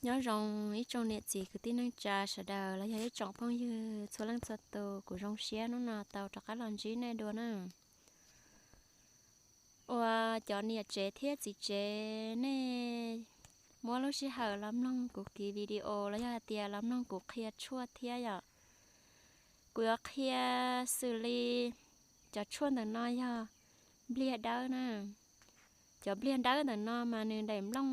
Nyob zoo ib tsoom niam txiv kwv tij neej tsa sawv daws los yog ib tsoom phooj ywg txhua leej txhua tus, kuv zoo siab hnub no tau rov qab los ntsib nej dua na. Ua cov niam tsev thiab txiv tsev, nej muab lub sij hawm los mloog kuv kiv video los yog hais tias los mloog kuv qhia tshuaj thiab yom. Kuv yuav qhia xws li cov tshuaj ntawm no yog npliag dawb na. Cov npliag dawb ntawm no mas nws daim nplooj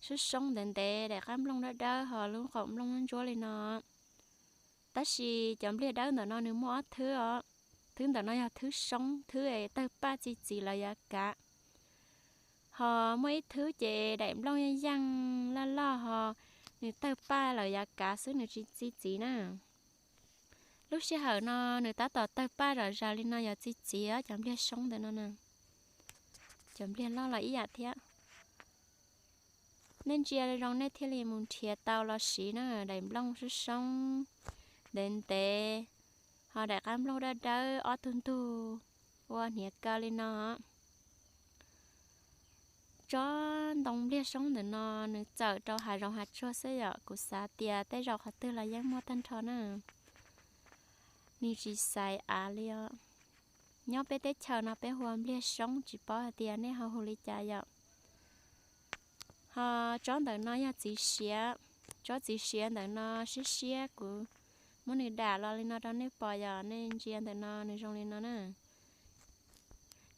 soob soob ntev ntev, daim qab nplooj dawb dawb ho lub qaum nplooj ntsuab li no. Tab sis cov npliag dawb ntawm no nws muaj ob thwb os. Thwb ntawm no yog thwb soob, thwb es tawg paj txi txiv lawv yav kav. Ho muaj ib thwb ces daim nplooj yeej yeej loj loj ho nws tawg paj lawv yav kav xwb, nws tsis txi txiv na. Lub sij hawm no nws tab tom tawg paj zom zaws li no yog txi txiv cov npliag soob ntawm no na. Cov npliag loj los ib yam thiab. Nej ntsia zoo nej thiaj li mus nrhiav tau los siv na, daim nplooj soob soob ntev ntev, ho daim qab nplooj dawb dawb ob tug ntug ua hniav kaw li no. Tsob ntoo npliag soob ntawm no nws txawm rau hav zoov hav tsuag xwb yom, kuv xav tias tej zaum qhov twg los yeej muaj tag nrho na. Nws tsis xaiv av li os. Nyob peb teb chaws no peb hu ua npliag soob, tsis paub hais tias nej ho hu li cas yom. Ho tsob ntawm no yog txiv siav. Tsob txiv siav ntawm no siab siab, kuv muab nws dam los li no rau nej pom yom, nej ntsia ntawm no nws zoo li no na.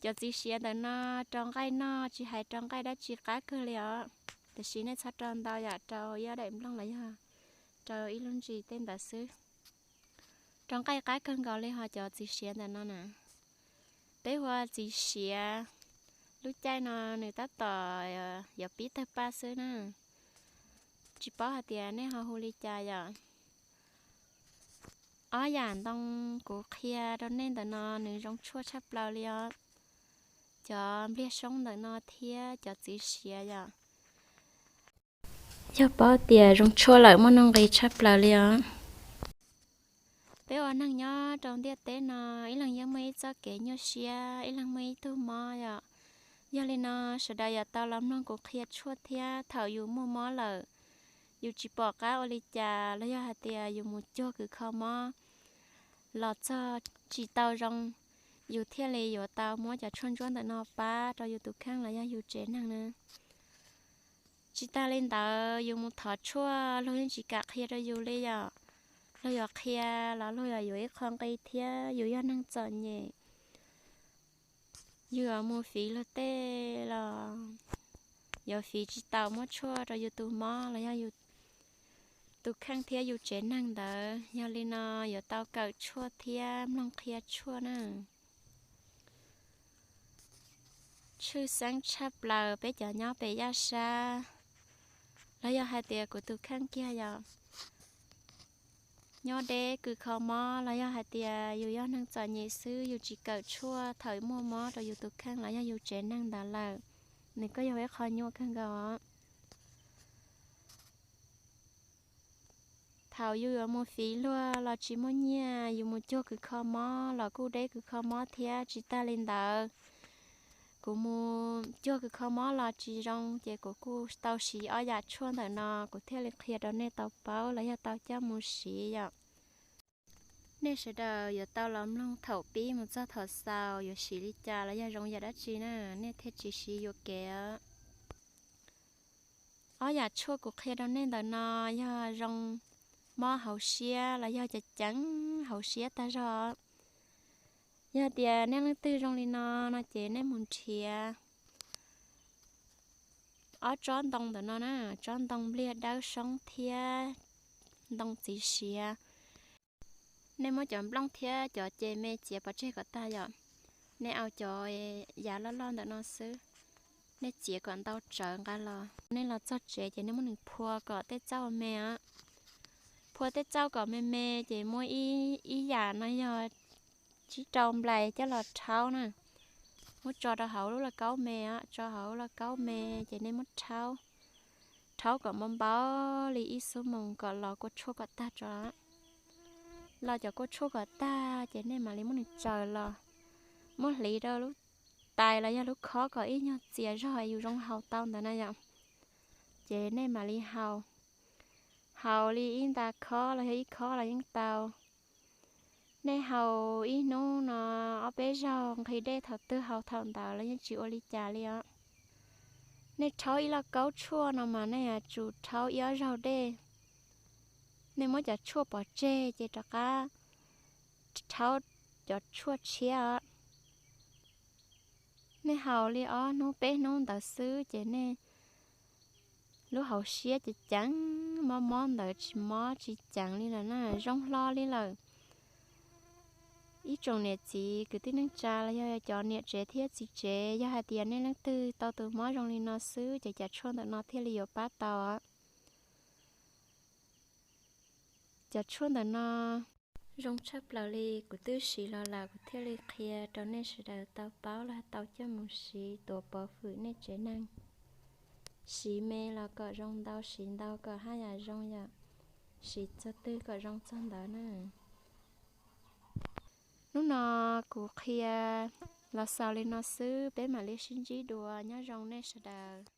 Cov txiv siav ntawm no rau nqaij noj, tsis hais rau nqaij dab tsi qab kawg li os. Tiam sis nej txhob rau ntau yam, rau ib ob daim nplooj los yog rau ib lub ntsis tej ntawd xwb. Rau nqaij qab kawg nkaus li ho cov txiv siav ntawm no na. Peb hu ua txiv siav, lub caij no nws tab tom yuav pib tawg paj xwb na. Tsis paub hais tias nej ho hu li cas yom. Ob yam ntoo kuv qhia rau nej ntawm no nws zoo tshuaj tshaj plaws li os. Cov npliag soob ntawm no thiab cov txiv siav yom. Yog paub tias zoo tshuaj lawm muaj nuj nqis tshaj plaws li os. Peb ua neeg nyob rau ntiaj teb no, ib leeg yeej muaj ib txoj kev nyuaj siab, ib leeg muaj ib tug mob yom. Yog li no, sawv daws yuav tau los mloog kuv qhia tshuaj thiab, thaum yus muaj mob lawm, yus tsis pom qab ua li cas los yog hais tias yus mus cuag kws kho mob los txog tsis tau zoo, yus thiaj li yuav tau muab cov tshuaj ntsuab ntawm no pab rau yus tus kheej los yog yus tsev neeg na. Tsis tas li ntawd, yus mus thov tshuaj luag yeej tsis kam qhia rau yus li yom. Luag yuav qhia los luag yuav yuav ib qho nqi thiab, yus yog neeg txom nyem. Yus yuav mus fiv luag tej los yuav fiv tsis tau muab tshuaj rau yus tus mob los yog yus tus kheej thiab yus tsev neeg ntawd. Yog li no yuav tau kawm tshuaj thiab mloog qhia tshuaj na. Tshwj xeeb tshaj plaws peb cov nyob pem yaj sab, los yog hais tias kuv tus kheej kiag yom, nyob deb kws kho mob los yog hais tias yus yog neeg txom nyem xwb, yus tsis kawm tshuaj thaum muaj mob rau yus tus kheej los yog yus tsev neeg ntawd lawm, nws kuj yog ib qho nyuaj kawg nkaus. Thaum yus yuav mus fiv luag los tsis muaj nyiaj, yus mus cuag kws kho mob los kuj deb kws kho mob thiab. Tsis tas li ntawd, kuv mus cuag kws kho mob los tsis zoo, ces kuv kuj tau siv ob yam tshuaj ntawm no, kuv thiaj li qhia rau nej tau paub los yog tau coj mus siv yom. Nej sawv daws yuav tau los mloog thaum pib mus txog thaum xaus yuav siv li cas los yog zoo yam dab tsi na, nej thiaj tsis siv yuam kev. Ob yam tshuaj kuv qhia rau nej ntawm no yog zoo mob hauv siab los yog ceev ceev hauv siab tag zog. Yog tias nej leej twg zoo li no no ces nej mus nrhiav ob tsob ntoo ntawm no na, tsob ntoo npliag dawb soob thiab ntoo txiv siav. Nej muab cov nplooj thiab cov ces me txiav pov tseg kom tag yom. Nej au cov yav loj loj ntawm no xwb, nej txiav kom ntau tsawv nqa los. Nej los txog tsev ces nej muab nws phua kom tej txauj me os. Phua tej txauj kom me me ces muab ib yam no yog tsib rau nplais coj los rhaub na. Muab tso rau hauv lub lauj kaub me os, tso hauv lub lauj kaub me ces nej muab rhaub, rhaub kom npau npau li ib xuab moos kom los kua tshuaj kom tag tso. Los cov kua tshuaj kom tag ces nej mam li muab nws tsaws los, muab hliv rau lub tais los yog lub khob kom ib nyuag txias zog yus zoo haus tau ntawd na yom. ces nej mam li haus. Haus li ib nta khob los yog ib khob los yeej tau. Nej haus ib hnub no ob peb zaug nqhis dej, thaum twg haus thaum ntawd los yeej tsis ua li cas li os. Nej rhaub ib lauj kaub tshuaj no mas nej yuav tsum rhaub ib ob zaug dej. Nej muab cov tshuaj pov tseg ces rov qab rhaub cov tshuaj tshiab os. Nej haus li ob hnub peb hnub ntawd xwb ces nej lub hauv siab ces ceev mob mob ntawd tsis mob tsis ceev li lawm na, zoo hlo li lawm. Ib tsoom niam txiv kwv tij neej tsa los yog cov niam tsev thiab txiv tsev, yog hais tias nej leej twg tau tus mob zoo li no xwb ces cov tshuaj ntawm no thiaj li yuav pab tau. Cov tshuaj ntawm no zoo tshaj plaws li, kuv twb siv los lawm kuv thiaj li qhia rau nej sawv daws tau paub los tau coj mus siv tuav pov hwm nej tsev neeg. Siv me los kom zoo ntau, siv ntau kom haj yam zoo yom, siv txog twg kom zoo txog ntawd na. Hnub no kuv qhia los xaus li no xwb, peb mam li sib ntsib dua, nyob zoo nej sawv daws.